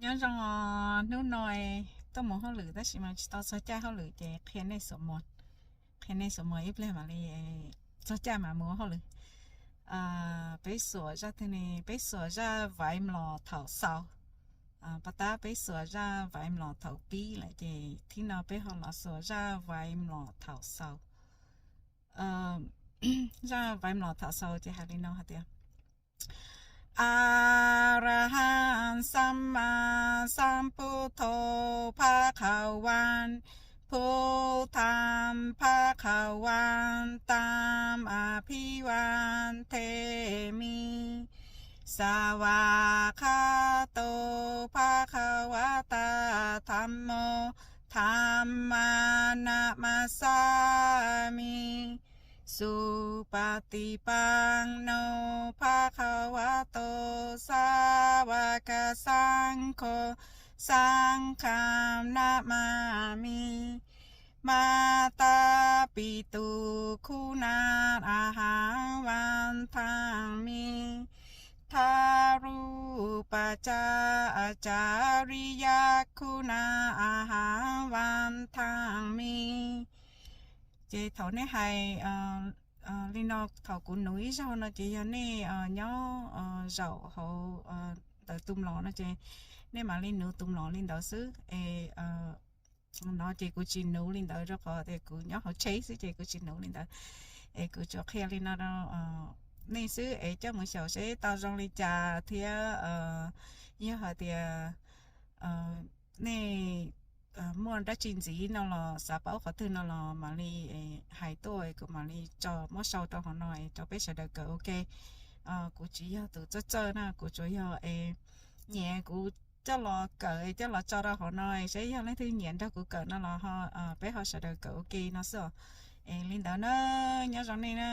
Nyob zoo os, hnub no tuaj mus hauj lwm tab sis mas tsis tau txog caij hauj lwm ces qhia nej xuas muas, qhia nej xuas muas ib pliag mam li txog caij mam mus hauj lwm. Peb xuas zaj twg ne? Peb xuas zaj vaiv mlom thaum xaus. Pab tab peb xuas zaj vaiv mlom thaum pib lawm ces thib no peb ho los xuas zaj vaiv mlom thaum xaus. Zaj vaiv mlom thaum xaus ces hais li no hais tias: Arahaṃ sammāsambuddho bhagavā, buddhaṃ bhagavantaṃ abhivādemi. Svākkhāto bhagavatā dhammo, dhammaṃ namassāmi. Supaṭipanno bhagavato sāvakasaṅgho, saṅghaṃ namāmi. Mātāpituguṇaṃ ahaṃ vandāmi, gurūpācācariyaguṇaṃ ahaṃ vandāmi. Ces thaum nej hais li no, thaum kuv nuv ib zaug no ces yog nej nyob zaum hauv ntawm tus mlom no ces nej mam li nuv tus mlom li ntawd xwb es no ces kuv tsis nuv li ntawd rau qhov tias kuv nyob hauv tsheb xwb ces kuv tsis nuv li ntawd. Es kuv tsuas qhia li no rau nej xwb es coj mus xyaum seb tau zoo li cas thiab yog hais tias nej muaj dab tsi ntxiv no los xav paub qhov twg no los mam li hais tuaj es kuv mam li tso muab sau rau hauv no es rau peb sawv daws kawm ua ke. Kuv tsis yog tus txawj txawj na, kuv tsuas yog es nyiam kuv coj los kawm es coj los tso rau hauv no es saib yog leej twg nyiam nrog kuv kawm no los peb ho sawv daws kawm ua ke no xwb os. Es li ntawd na, nyob zoo nej na.